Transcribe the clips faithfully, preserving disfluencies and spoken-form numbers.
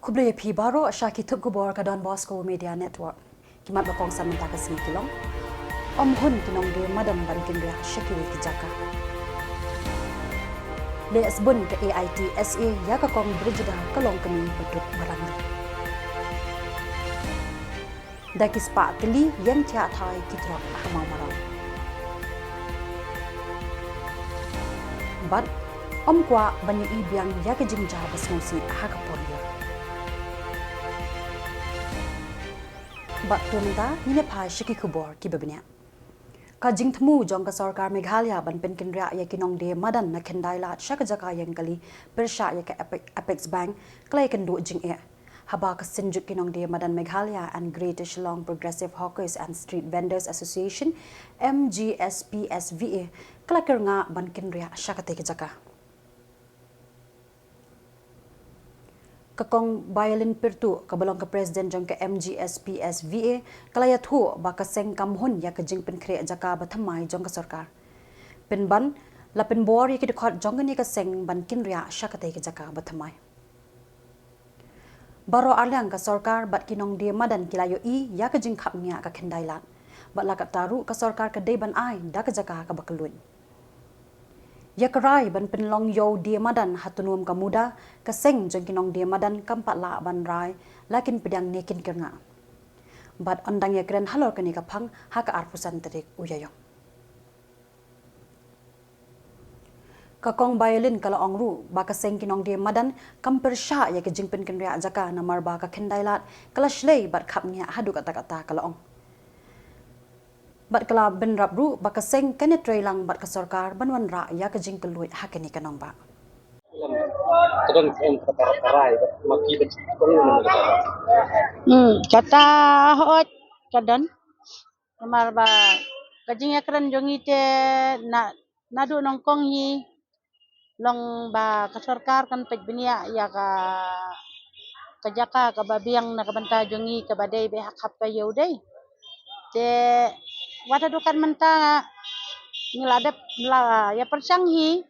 Khublei ïa phi baroh sha ki tnat khubor ka Don Bosco Media Network. Ki mat ba kongsan mynta ka sngi ki long: Ym hun ki nongdie madan ban kynriah sha kiwei ki jaka. Leh sbun ka A I T S A ïa ka Kong Brigida, ka long kmie ba duk ba rangli. Da ki spah tylli ïeng thiah thai ki trok ha Mawmarong. Bad ym kwah ban ïohi biang ïa ka jingjia ba sngewsih ha ka por ïa. Bad to mynta ngin ïa phai sha ki khubor kiba bniah. Ka jingthmu jong ka sorkar Meghalaya ban pynkynriah ïa ki nongdie madan na Khyndai Lad sha ka jaka ïeng kali pyrshah ïa ka Ape-, Apex Bank, ka la ïakynduh jingeh. Haba ka Synjuk ki Nongdie Madan Meghalaya and Greater Shillong Progressive Hawkers and Street Vendors Association, M G S P S V A, ka la kyrngah ban kynriah sha katei ka jaka. Ka Kong Violin Pyrtuh, kaba long ka president jong ka M G S P S V A, ka la ïathuh ba ka seng kam hun ïa ka jingpynkhreh jaka ba thymmai jong ka sorkar. Pynban, la pynbor ïa ki dkhot jong kane ka seng ban kynriah sha katei ka jaka ba thymmai. Baroh arliang ka sorkar bad ki nongdie madan ki la ïohi ïa ka jingkhapngiah ka Khyndai Lad. Bad la katta ruh ka sorkar ka dei ban ai da ka jaka kaba kylluid. Ïa ka rai ban pynlong ïew die madan ha Tunuam ka MUDA, ka seng jong ki nongdie madan kam pat lah ban rai, la kin pdiang ne kin kyrngah. Bad yn dang ïakren halor kane ka phang ha ka arphew san tarik u Ïaïong. Ka Kong Violin ka la ong ruh ba ka seng ki nongdie madan kam pyrshah ïa ka jingpynkynriah jaka namar ba ka Khyndai Lad ka la shlei bad khapngiah haduh katta katta, ka la ong. Bad ka la bynrap ruh ba ka seng kan ïatreilang bad ka sorkar ban wanrah ïa ka jingkylluid ha kane ka nongbah. Hmm, kata hooid ka don. Namar ba ka jingïakren jong ngi te na, naduh nyngkong hi long ba ka sorkar kan peit bniah ïa ka, ka jaka kaba biang na ka bynta jong ngi kaba dei beit ha khap ka ïew dei. Te wat haduh kat mynta ngi la dep la ïa pyrshang hi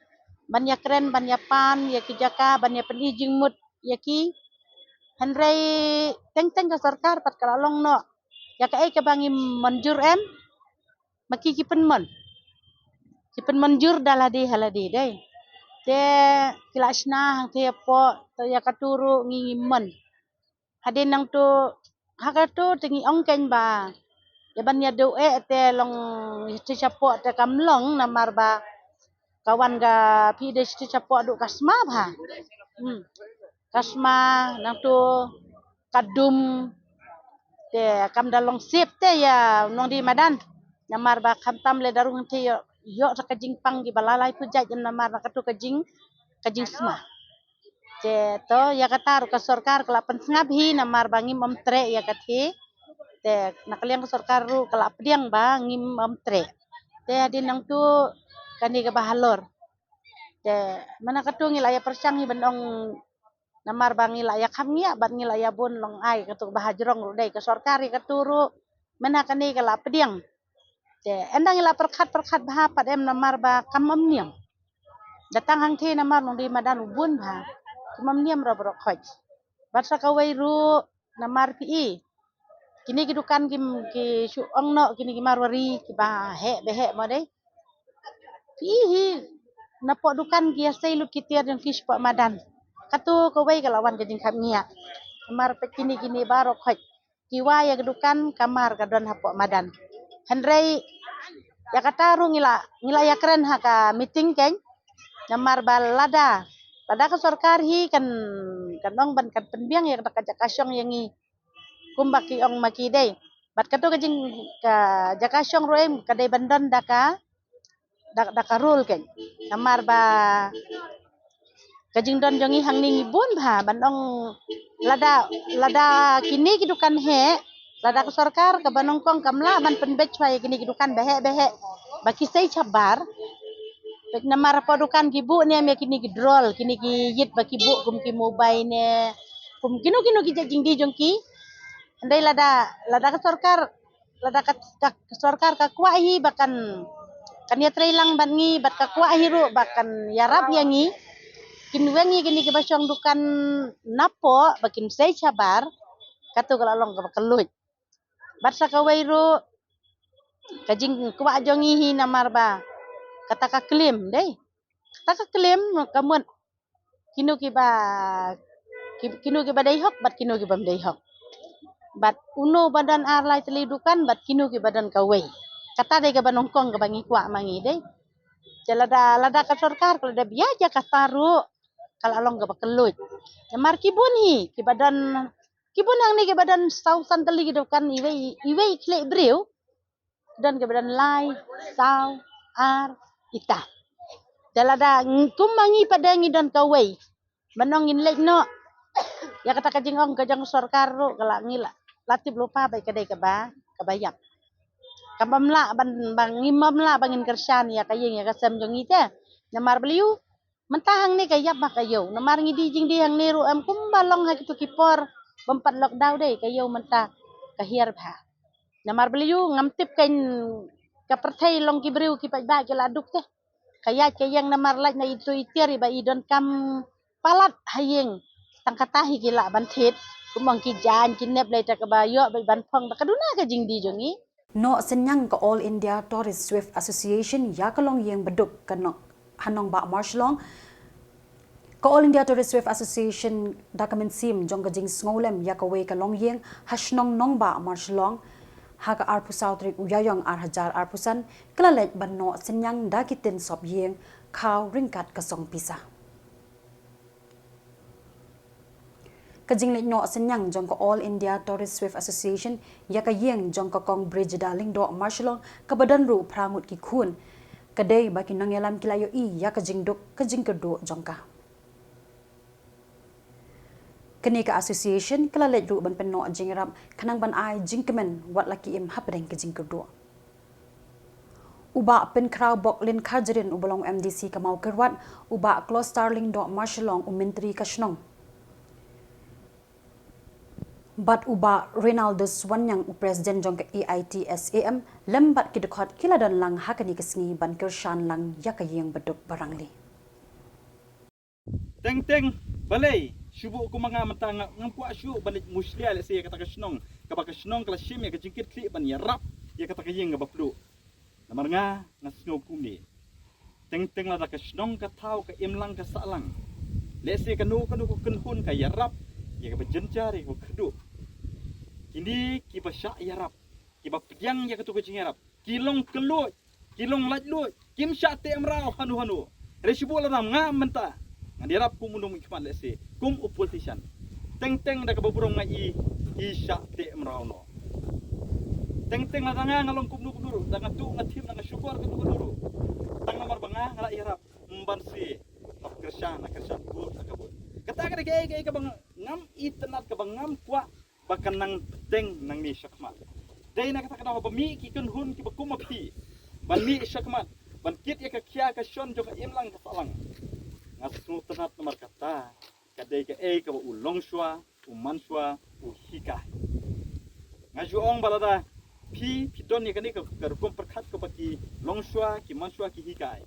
ban ïakren, ban ïapan ïa ki jaka, ban ïa pyni jingmut ïa ki. Hynrei teng teng ka sorkar pat ka la long noh ïa kaei kaba ngi mynjur em. Ma ki ki pynmyn, ki pynmynjur da lade ha lade dei. Te ki la shna hangthie hapoh, te ïa katu ruh ngi ngim myn. Hadien nangtu, ha katu te ngi ong keiñ ba ïa ban ïa duh eh te long shatei shapoh te kam long namar ba ka wan ka P D shatei shapoh duh ka sma bha. Hmm. Ka sma nangtu ka dum te kam da long sip te ïa u nongdie madan. Namar ba khamtam lada rung te ïoh, ïoh sa ka jingpang kiba la laiphew jait namar na katu ka jing, ka jingsma. Te to ïa kata ruh ka sorkar ka la pynsngap hi namar ba ngim ym treh ïa kata hi. Te na ka liang ka sorkar ruh ka la pdiang ba ngim ym treh. Te hadien nangtu kane kaba halor. Te mynta katu ngi la ïa pyrshang hi ban ong namar ba ngi la ïa khapngiah bad ngi la ïa bun long ai katu ba hajrong ruh dei ka sorkar ïa katu ruh mynta kane ka la pdiang. Te ynda ngi la pyrkhat pyrkhat bha pat em namar ba kam ym niam. Da tang hangthie namar nongdie madan u bun bha. Kam ym niam ruh baroh khoit. Bad sa kawei ruh namar phi i kine ki dukan ki, ki shu ong noh kine ki marwari kiba heh ba heh mo dei. Phi hi napoh dukan ki ïa sei lut ki tiar jong ki shapoh madan. Katu kawei ka la wan ka jingkhapngiah. Namar peit kine kine baroh khoit ki wai ïa ka dukan ka mar ka don hapoh madan. Hynrei ïa kata ruh ngi la, ngi la ïakren ha ka meeting keiñ. Namar ba lada, lada ka sorkar hi kan, kan ong ban kan pynbiang ïa kata ka jaka shong ïa ngi. Kumba ki ong ma ki dei. Bad katu ka jing, ka jaka shong ruh em ka dei ban don da ka, da, da ka rule keiñ. Namar ba ka jingdon jong ngi hangne ngi bun bha ban ong lada, lada kine ki dukan heh, lada ka sorkar kaba nyngkong kam lah ban pynbeit shuwa ïa kine ki dukan ba heh ba heh ba ki sei shabar. Peit namar hapoh dukan ki buh ne em ïa kine ki drawer, kine ki ïit ba ki buh kum ki mobile ne kum kino kino ki jait jingdie jong ki. Hynrei lada, lada ka sorkar, lada ka, ka sorkar ka kwah hi ba kan, kan ïatreilang bad ngi bad ka kwah hi ruh ba kan ïarap ïa ngi. Kin weng ïa kine kiba shong dukan napoh ba kin sei shabar, kato ka la long kaba kylluid. Bad sa kawei ruh ka jingkwah jong ngi hi namar ba kata ka claim dei. Kata ka claim ka mut kino kiba ki- kino kiba dei hok bad kino kiba ym dei hok. Bad uno ba don ar lai tylli dukan bad kino kiba don kawei. Kata dei kaba nyngkong kaba ngi kwah ma ngi dei. Te lada lada ka sorkar ka lada biang ïa kata ruh ka la long kaba kylluid. Namar ki bun hi kiba don ki bun hangne kiba don saw san tylli ki dukan iwei iwei i khlieh briew. Don kiba don lai, saw, ar, ita. Te lada ng- kum ma ngi pat de ngi don kawei. Ban ong ngin leit noh ïa kata ka jingong ka jong sorkar ruh ka la ngi la la tip lypa ba ka dei kaba kaba ïap. Kaba ym lah ban ba ngim lah ba ngin kyrshan ïa ka ïing ïa ka sem jong ngi te. Namar balei? Mynta hangne ka ïap bha ka ïew. Namar ngi die jingdie hangne ruh em kumba long ha kito ki por bym pat lockdown dei ka ïew mynta ka hiar bha. Namar balei? Ngam tip kan ka pyrthei long ki briew ki paidbah ki la duk te. Ka ïaid ka ïeng namar lait na ito i tiar iba i donkam palat ha ïing. Tang kata hi ki lah ban thied. Kumba ong ki jaiñ ki nep lei ta kaba ïoh bad ban phong da ka duna ka jingdie jong ngi. Noh synñiang ka All India Tourist Swift Association ïa ka longïing baduk ka Nongbah Marshillong. Ka All India Tourist Swift Association da ka mynsiem jong ka jingsngewlem ïa kawei ka longïing ha shnong Nongbah Marshillong ha ka arphew saw tarik u Ïaïong ar hajar arphew san ka la leit ban noh synñiang da ki tin sop ïing khaw ryngkat ka song pisa. Ka jingleit noh synñiang jong ka All India Tourist Swift Association ïa ka ïing jong ka Kong Brigida Lyngdoh Marshillong kaba don ruh phra ngut ki khun. Ka dei ba ki nongïalam ki la ïohi ïa ka jingduk ka jingkyrduh jong ka. Kane ka association ka la leit ruh ban pynnoh jingïarap khnang ban ai jingkmen wat la ki im hapdeng ka jingkyrduh. U Bah Pynkhraw Boklin Kharjrin uba long M D C ka Mawkyrwat, u Bah Klostar Lyngdoh Marshillong u Myntri ka shnong. Bad u Bah Reynaldus Wanniang u President jong ka A I T S A M lem bad ki dkhot ki la don lang ha kane ka sngi ban kyrshan lang ïa ka ïing baduk ba rangli. Teng teng balei shu buh kum ma nga mynta nga ngam kwah shuh ban leit mushlia lehse ïa kata ka shnong kaba ka shnong ka la shim ïa ka jingkit khlieh ban ïarap ïa kata ka ïing kaba pluh. Namar nga nga sngew kumne. Teng teng lada ka shnong ka thaw ka imlang ka sahlang, lehse kano kano ka kynhun ka ïarap ïa kaba jynjar ïa kaba kyrduh. Kine kiba shah ïarap kiba pdiang ïa kato ka jingïarap ki long kylluid, ki long laitluid, kim shah teh mraw hano hano. Hynrei shu buh lada nga mynta ngan ïarap kum u nongmihkhmat lehse kum u politician, teng teng da kaba burom nga i i shah teh mraw noh. Teng teng lada nga nga long kumno kumno ruh, da nga tuh nga thim da nga shukor kumno kumno ruh, tang namar ba nga nga la ïarap, ym ban shu hap kyrshan na kyrshan, vote na ka vote. Kata ka dei kaei kaei kaba ngam itynnad kaba ngam kwah ba kan nang bteng nangne shakhmat. Dei na kata ka daw ba mih ki kynhun kiba kum ma phi ban mih shakhmat ban kit ïa ka khia ka shon jong ka imlang ka sahlang. Nga sngewtynnad namar kata ka dei kaei kaba u longshuwa u manshuwa u hikai. Nga ju ong ba lada phi phi don ïa kane ka ka rukom pyrkhat kaba ki longshuwa ki manshuwa ki hikai,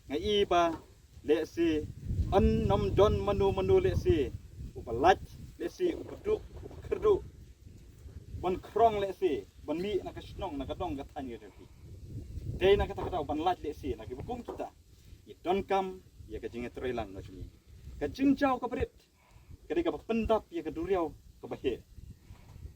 nga i ba lehse yn nym don mano mano lehse uba lait, lehse uba duk, uba kyrduh, ban khrong lehse ban mih na ka shnong na ka dong ka thaiñ ka jong phi. Dei na kata ka daw ban lait lehse na kiba kum kita. Ngi donkam ïa ka jingïatreilang na jong ngi. Ka jingjaw kaba rit ka dei kaba pyndap ïa ka duriaw kaba heh.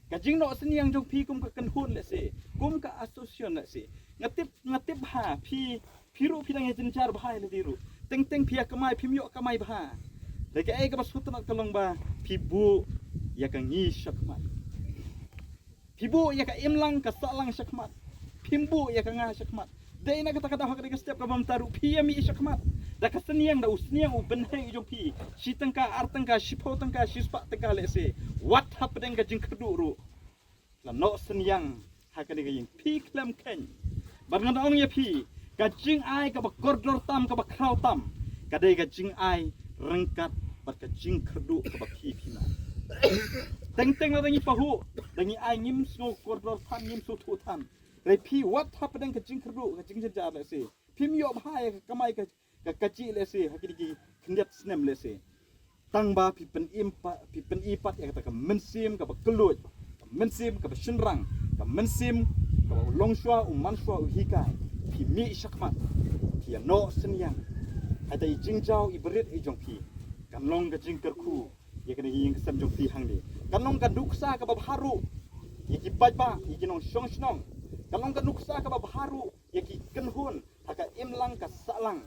Ka jingnoh synñiang jong phi kum ka kynhun lehse, kum ka association lehse, nga tip nga tip ha phi phi ruh phi dang ïa jynjar bha ïa lade ruh. Teng teng phi ïa kamai phim ïoh kamai bha. Dei kaei kaba sngewtynnad ka long ba phi buh ïa ka ngi shakhmat. Phi buh ïa ka imlang ka sahlang shakhmat. Phim buh ïa ka nga shakhmat. Dei na kata ka daw ha kane ka step kaba mynta ruh phi ïa mih shakhmat da ka synñiang, da u synñiang u bynhei u jong phi, shi tyngka, ar tyngka, shiphew tyngka, shispah tyngka lehse. Wat hapdeng ka jingkyrduh ruh la noh synñiang ha kane ka ïing. Phi khlem kheiñ. Bad ngan ong ïa phi, ka jingai kaba kordor tam, kaba khraw tam, ka dei ka jingai ryngkat bad ka jingkyrduh kaba phi phi noh. Teng teng lada ngi pahuh, da ngi ai, ngim sngew kordor than, ngim sngewthuh than. Hynrei phi wat hapdeng ka jingkyrduh, ka jingjynjar lehse phim ïoh bha ïa ka kamai ka ka kajih lehse ha kine ki Ngiat snem lehse. Tang ba phi pynim pat, phi pyni pat ïa kata ka mynsiem kaba kylluid, ka mynsiem kaba shynrang, ka mynsiem kaba u long shuwa, u man shuwa, u hikai. Phi mih shakhmat, phi ïa noh synñiang. Hata i jingjaw i barit i jong phi kan long ka jingkyrkhu ïa kane ka ïing ka sem jong phi hangne. Kan long ka nuksa kaba bha ruh ïa ki paidbah, ïa ki nongshong shnong. Kan long ka nuksa kaba bha ruh ïa ki kynhun ha ka imlang ka sahlang,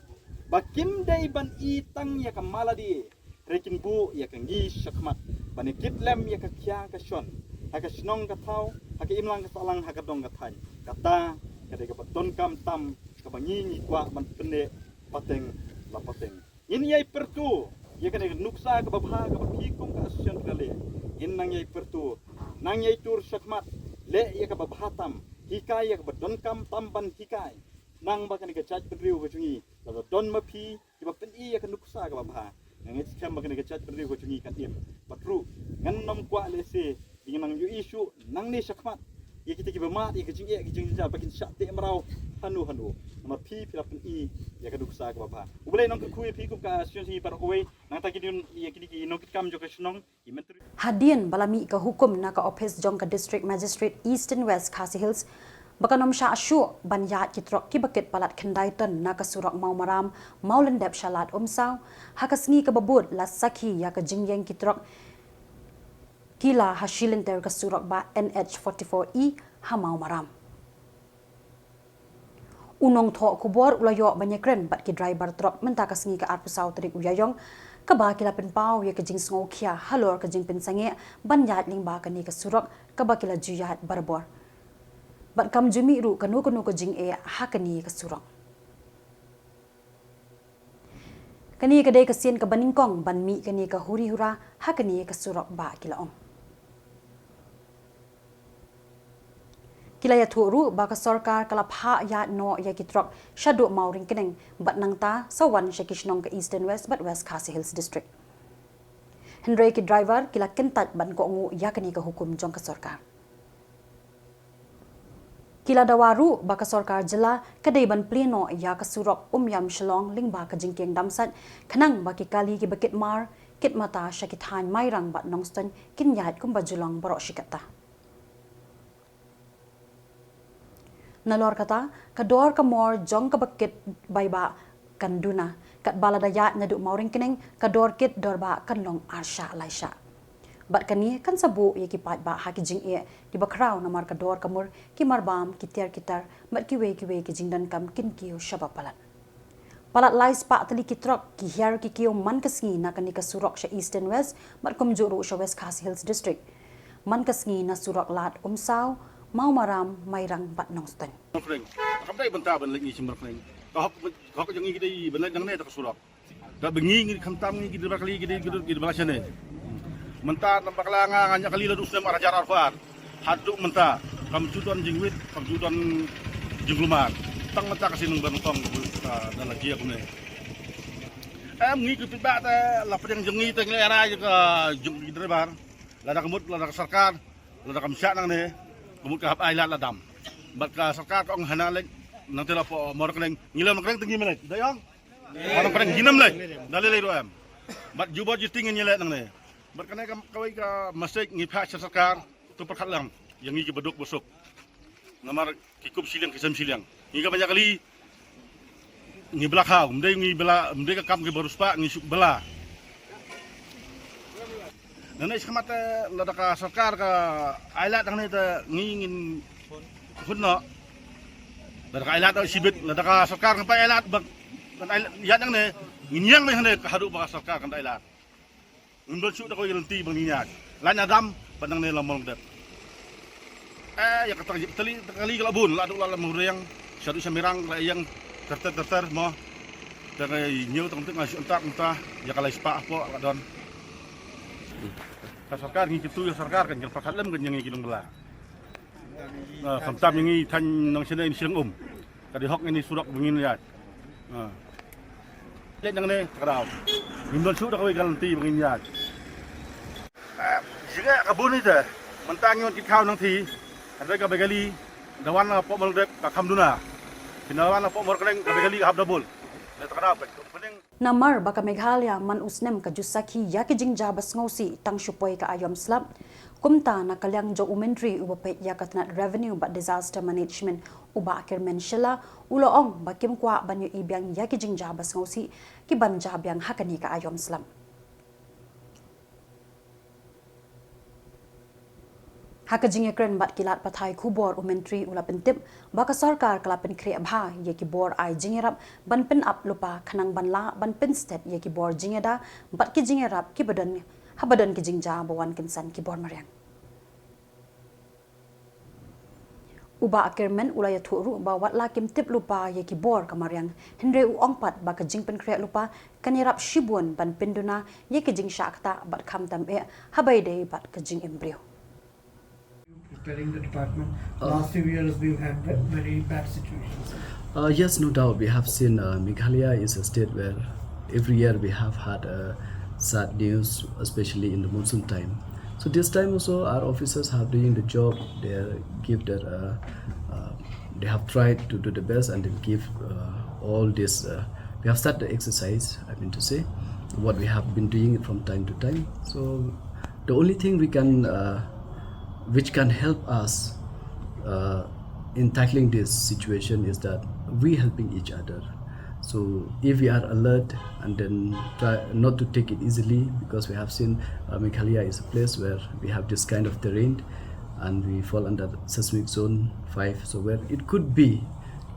ba kim dei ban i tang ïa ka maladi, hynrei kin buh ïa ka ngi shakhmat ban ïa kit lem ïa ka khia ka shon ha ka shnong ka thaw, ha ka imlang ka sahlang, ha ka dong ka thaiñ. Kata ka dei kaba donkam tam, kaba ngi ngi kwah ban pynneh pateng la pateng. Ngin ïai pyrto ïa kane ka nuksa kaba bha kaba phi kum ka association phi la leh. Ngin nang ïai pyrto, nang ïai tur shakhmat, leh ïa kaba bha tam, hikai ïa kaba donkam tam ban hikai. Nang ba kane ka jaitbynriew ka jong ngi, lada don ma phi kiba pyni ïa ka nuksa kaba bha, nga ngeit skhem ba kane ka jaitbynriew ka jong ngi kan im. Bad ruh ngan nym kwah lehse ba ngin nang ïohi shuh nangne shakhmat ïa kita kiba mad ïa ka jingeh, ka jingjynjar, ba kin shah teh mraw hano hano. Namar phi, phi la pyni ïa ka nuksa kaba bha. U Blei un kyrkhu ïa phi kum ka association, ïa baroh kawei, nangta ki don ïa kine ki nongkitkam jong ka shnong. Hadien ba la mih ka hukum na ka ophis jong ka District Magistrate Eastern West Khasi Hills ba kan ym shah shuh ban ïaid ki trok kiba kit palat khyndai ton na ka surok Mawmaram, Mawlyndep sha Lad Umsaw, ha ka sngi kaba bud la sakhi ïa ka jingïeng ki trok ki la ha shilynter ka surok bah N H forty-four E ha Mawmaram. U nongthoh khubor u la ïoh ban ïakren bad ki driver trok mynta ka sngi ka arphew saw tarik u Ïaïong, kaba ki la pynpaw ïa ka jingsngewkhia halor ka jingpynsangeh ban ïaid lyngba kane ka surok kaba ki la ju ïaid barabor. Bad kam ju mih ruh kano kano ka jingeh ha kane ka surok. Kane ka dei ka sien kaba nyngkong ban mih kane ka huri hura ha kane ka surok bah, ki la ong. Ki la ïathuh ruh ba ka sorkar ka la phah ïaid noh ïa ki trok shaduh Mawryngkneng bad nangta sa wan sha ki shnong ka Eastern West bad West Khasi Hills District. Hynrei ki driver ki la kyntait ban kohnguh ïa kane ka hukum jong ka sorkar. Ki la dawa ruh ba ka sorkar jylla ka dei ban plie noh ïa ka surok Umiam Shillong lyngba ka jingkieng Damsait, khnang ba ki kali kiba kit mar kit mata sha ki thaiñ Mairang bad Nongstoiñ kin ïaid kumba ju long baroh shi katta. Nalor kata, ka dor ka mor jong kaba kit bai bah kan duna, katba lada ïaid naduh Mawryngkneng, ka dor kit dor bah kan long arshah laishah. Bad kane kan sa buh ïa ki paidbah ha ki jingeh kiba khraw namar ka dor ka mur, ki marbam, ki tiar ki tar bad kiwei kiwei ki jingdonkam kin kiew shaba palat. Palat lai spah tylli ki trok, ki hiar ki kiew man ka sngi na kane ka surok sha Eastern West bad kumjuh ruh sha West Khasi Hills District, man ka sngi na surok Lad Umsaw, Mawmaram, Mairang bad Nongstoiñ. Mawryngkneng. Kam dei bynta ban leit ngi sha Mawryngkneng. Ka hok, ka hok jong ngi ki dei ban leit nangne da ka surok. Ka ba ngi, ngi khamtam ngi ki dei ba kali, ki dei, ki dei, ki dei ba la shane. Mynta namar ba ka la nga, nga ñiah kali la duh snem ar hajar arphew ar. Haduh mynta kam ju don jingwit, kam ju don jingkulmar. Tang mynta ka sien nongbar nongtong, ah, da la jia kumne. Em, ngi ki paidbah te, la pdeng jong ngi te ngi la rai ka jong ki driver. Lada ka mut, lada ka sorkar, lada kam shah nangne, ka mut ka hap ailad la dam. Bad ka sorkar ka ong hana leit nangte la pdeng Mawryngkneng, ngi la Mawryngkneng te ngim leit. Da ong? Mawryngkneng ngin ym leit. Da lei lei ruh em. Bad jubor juti ngin ïaleh nangne. Bad kane ka kawei ka message ngi phah sha sorkar, to pyrkhat lang ïa ngi kiba duk ba suk. Namar ki kup shiliang ki sem shiliang. Ngi kaba ñiah kali ngi bla khaw, ym dei ngi bla, ym dei ka kam kiba riewspah ngi shu bla. Nangne shakhmat te lada ka sorkar ka ailad nangne te ngi ngin hun noh. Lada ka ailad shibit, lada ka sorkar kan pynlait ailad ba kan ailad ïa nangne, ngin ïeng beit hangne haduh ba ka sorkar kan ailad. Ngim don shuh da kawei ka lynti ba ngin ïaid. Lait na dam bad nangne la Mawlyndep. Eh, ïa kata ka jingtylli, kali ka la bun, la duh la Mawryngkneng, shaduh sha Mairang, la ïeng ter ter ter ter mo. Te nga ñiew tang tang nga shu antak mynta ïa ka lai spah hapoh la don. Ka sorkar ngi kyntu ïa sorkar kan, kan pyrkhat lem kan ïa ngi ki nongbylla. Ah, khamtam ïa ngi thaiñ nongshane shiliang um. Ka dei hok ngi ni surok ba ngin ïaid. Ah. Leit nangne ka daw. Ngim don shuh da kawei ka lynti ba ngin ïaid. Ah, jingeh ka bun ite. Mynta ngi wan kit khaw nangti. Hynrei ka bai kali da wan na poh Mawlyndep ka kham duna. Phin da wan na poh Mawryngkneng ka bai kali ka hap double. Namar ba ka Meghalaya man u snem ka ju sakhi ïa ki jingjia ba sngewsih tang shu poi ka aïom slap. Kumta na ka liang jong u Myntri uba peit ïa ka tnat Revenue bad Disaster Management u Bah Kyrmen Shylla u la ong ba kim kwah ban ïohi biang ïa ki jingjia ba sngewsih ki ban jia biang ha kane ka aïom slap. Ha ka jingïakren bad ki lad pathai khubor u Myntri u la pyntip ba ka sorkar ka la pynkhreh bha ïa ki bor ai jingïarap ban pynap lypa khnang ban lah ban pynstet ïa ki bor jingïada bad ki jingïarap kiba don haba don ki jingjia ba wan kynsan ki bor mariang. U Bah Kyrmen u la ïathuh ruh ba wat la kim tip lypa ïa ki bor ka mariang, hynrei u ong pat ba ka jingpynkhreh lypa kan ïarap shibun ban pynduna ïa ki jingshah ktah bad khamtam eh haba ïadei bad ka jingim briew. Preparing the department. Uh, last few years we've had ve- very bad situations. Uh, yes, no doubt. We have seen uh, Meghalaya is a state where every year we have had uh, sad news, especially in the monsoon time. So this time also, our officers are doing the job. They give their, uh, uh, they have tried to do the best, and they give uh, all this. Uh, we have started the exercise. I mean to say, what we have been doing from time to time. So the only thing we can, uh, which can help us uh, in tackling this situation is that we helping each other. So if we are alert and then try not to take it easily, because we have seen uh, Meghalaya is a place where we have this kind of terrain and we fall under seismic zone five, so where it could be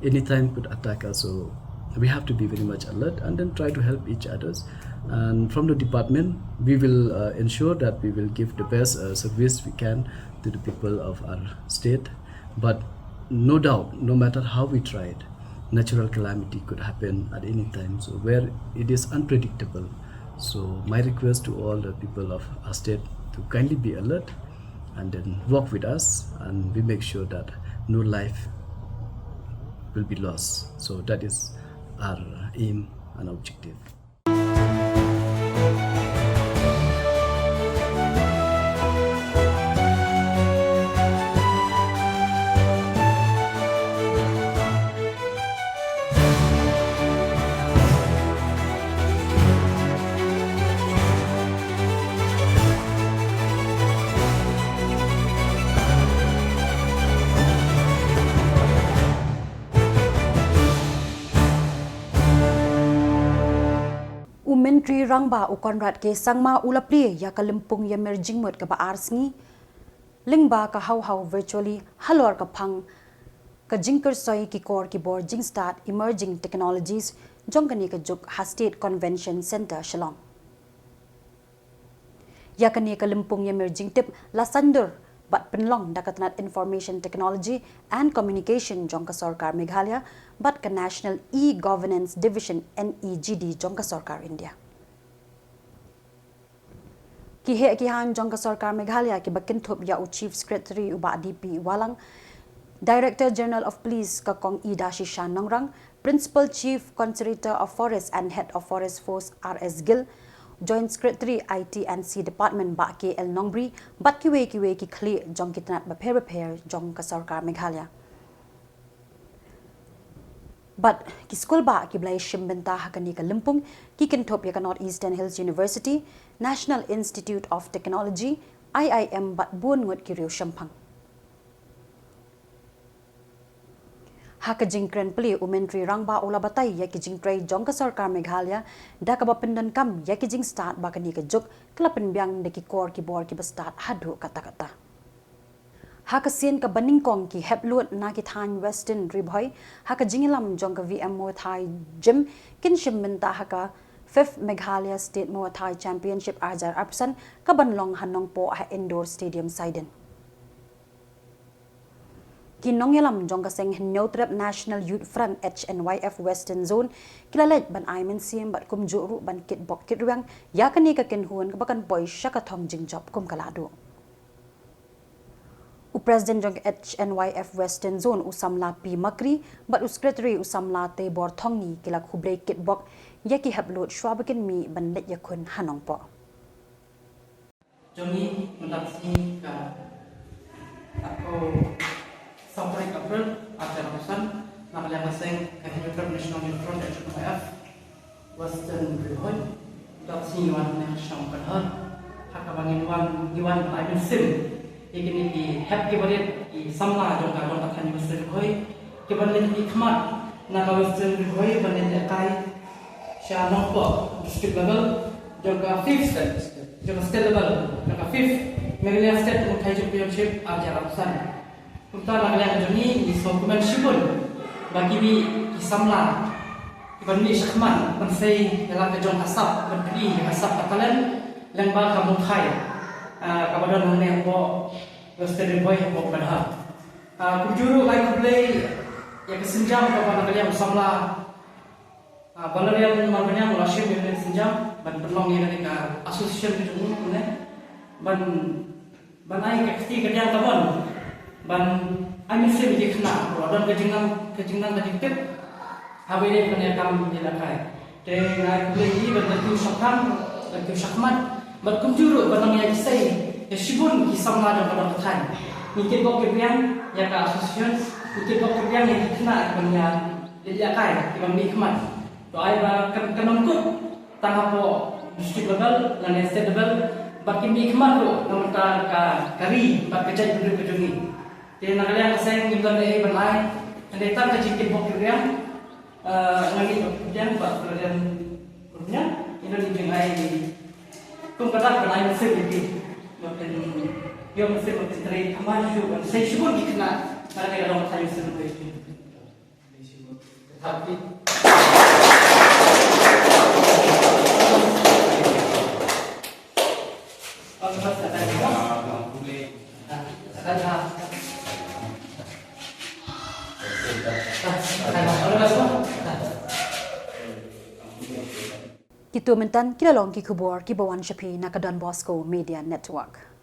anytime could attack us. So we have to be very much alert and then try to help each others. And from the department, we will uh, ensure that we will give the best uh, service we can to the people of our state. But no doubt, no matter how we tried, natural calamity could happen at any time. So where it is unpredictable. So my request to all the people of our state to kindly be alert and then work with us, and we make sure that no life will be lost. So that is our aim and objective. U Myntri Rangbah u Conrad K Sangma u la plie ïa ka lympung ïamir jingmut kaba ar sngi lyngba ka Hawhaw virtually halor ka phang ka jingkyrsoi ki kor ki bor jingstad Emerging Technologies jong kane ka juk ha State Convention Centre Shillong. Ïa kane ka lympung ïamir jingtip la saiñdur bad pynlong da ka tnat Information Technology and Communication jong ka Sorkar Meghalaya bad ka National E-Governance Division, N E G D, jong ka Sorkar India. Ki heh ki haiñ jong ka Sorkar Meghalaya kiba kynthup ïa u Chief Secretary u Bah D P Wahlang, Director General of Police ka Kong Idashisha Nongrang, Principal Chief Conservator of Forest and Head of Forest Force R S Gill, Joint Secretary I T and C Department Bah K L Nongbri bad kiwei kiwei ki khlieh jong ki tnat bapher bapher jong ka Sorkar Meghalaya. Bad ki skulbah kiba la ïashim bynta ha kane ka lympung ki kynthup ïa ka North Eastern Hills University, National Institute of Technology, I I M bad bun ngut ki riew shemphang. Ha ka jingkren plie u Myntri Rangbah u la batai ïa ki jingtrei jong ka Sorkar Meghalaya da kaba pyndonkam ïa ki jingstad ba kane ka juk ka la pynbiang da ki kor ki bor kiba stad haduh katta katta. Ha ka sien kaba nyngkong ki hep lud na ki thaiñ Western Ri Bhoi ha ka jingïalam jong ka V M Muay Thai Gym kin shim bynta ha ka fifth Meghalaya State Muay Thai Championship ar hajar arphew san ka ban long ha Nongpoh ha Indoor Stadium Saiden. Ki nongïalam jong ka seng Hynñiewtrep National Youth Front, H N Y F, Western Zone ki la leit ban ai mynsiem bad kumjuh ruh ban kitbok kitrwiang ïa kane ka kynhun kaba kan poi sha ka thong jingjop kum ka lahduh. U President jong ka H N Y F Western Zone u samla P Makri bad u Secretary u samla Teibor Thongni ki la khublei kitbok ïa ki hep lud shwa ba kin mih ban leit ïakhun ha Nongpoh. Jong ngi mynta ka sngi ka, ka, oh, saw tarik April, ar hajar arphew san, na ka liang ka seng ka Hynñiewtrep National Youth Front, H N Y F, Western Ri Bhoi, dap sing wan ne shong kan hot. Haka bang in wan, iwan ai mynsiem. Ikini ki hep ki barit, ki samla jong ka dong ka thaiñ Western Ri Bhoi. Ki ban leit ki khmat, na ka Western Ri Bhoi, ban leit kai. Sha Nongpoh, district level, jong ka fifth state, jong ka state level, jong ka fifth Meghalaya State Muay Thai Championship, ar hajar arphew san. Kumta na ka liang jong ngi, ngi sngewkmen shibun, ba ki mih ki samla, ki ban mih shakhmat, ban sei, ïa la ka jong ka sap, ban pynïaid, ka sap ka talent, lyngba ka Muay Thai, ah, kaba don hangne hapoh, Western Ri Bhoi hapoh Kandahar. Ah, kumjuh ruh ai khublei, ïa ka sienjam kaba na ka liang u samla, Ah, Valerian Marbaniang u la shim ïa kane ka sienjam, ban pynlong ïa kane ka association ka jong u, ne? Ban, ban ai ka kti ka diang ka mon, ban ai mynsiem ïa ki khynnah, ba don ka jingnang, ka jingnang ka jingtip, haba ïadei bad kane ka kam ïalehkai. Te nga ai khublei ïa ki ban kyntu shakhmat, ban kyntu shakhmat, bad kumjuh ruh ban long ïa ki sei, ïa shibun ki samla jong ka dong ka thaiñ. Ngi kitbok kitrwiang ïa ka association, ngi kitbok kitrwiang ïa ki khynnah ban ïa Leit ïa kai, ki ban mih khmat. To ai ba kan, kan ym kut tang hapoh district level, lane state level, bad ki mih khmat ruh, na bynta ka, ka ri, bad ka jaitbynriew ka jong ngi. Te na ka liang ka seng ngim don ei ei ban ai, hynrei tang ka jingkitbok kitrwiang, eh, nga ngeit ba kitrwiang, bad kitrwiang, kitrwiang, ngi don i jingai, kum ka dak ban ai mynsiem ïa phi. Ba phin, ïoh mynsiem ba phin trei, thymmai shuh, ban sei shibun ki khynnah, na ka liang ka dong ka thaiñ mynsiem. Kito mynta ki la long ki khubor kiba wan sha phi na ka Don Bosco Media Network.